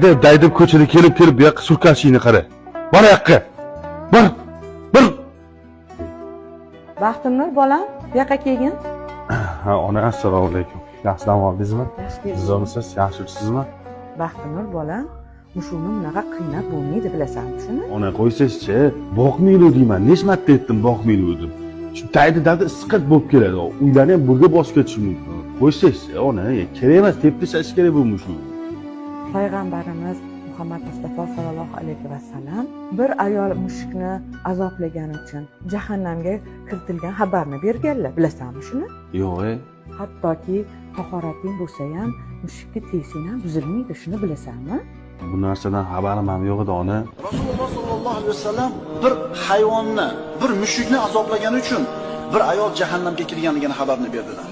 Deb daydib ko'chada kelib kelib bu yoqqa surkashingni qara. Bor yoqqa. Bor. Bir. Baxtinur bolam, bu yoqqa kelgin. Ha, ona, assalomu alaykum. Yaxshi dam oldingizmi? Yaxshi kelding. Zo'rmisiz? Yaxshimisizmi? Baxtinur bolam, mushukni bunaqa qiynab bo'lmaydi, bilasanmi shuni? Ona, qo'ysangizchi, boqmaydi deyman. Necha marta aytdim, boqmaydi deb. Shu taydi dada issiq bo'lib keladi. Uylarni ham burga bosib ketishi mumkin. Qo'ysangizchi, ona, kerak emas, tepib tashlash kerak bu mushuk. Payg'ambarimiz Muhammad Mustafa sallallohu alayhi vasallam bir ayol mushukni azoblagani uchun jahannamga kiritilgan xabarni berganlar, bilasanmi shuni? Yo'q, e. Hattoki tahorating bo'lsa ham mushukka tegsang ham buzilmaydi, shuni bilasanmi? Bu narsadan xabarim ham yo'q edi, ona. Rasululloh sollallohu alayhi vasallam bir hayvonni, bir mushukni azoblagani uchun bir ayol jahannamga kirganligini xabarini berdilar.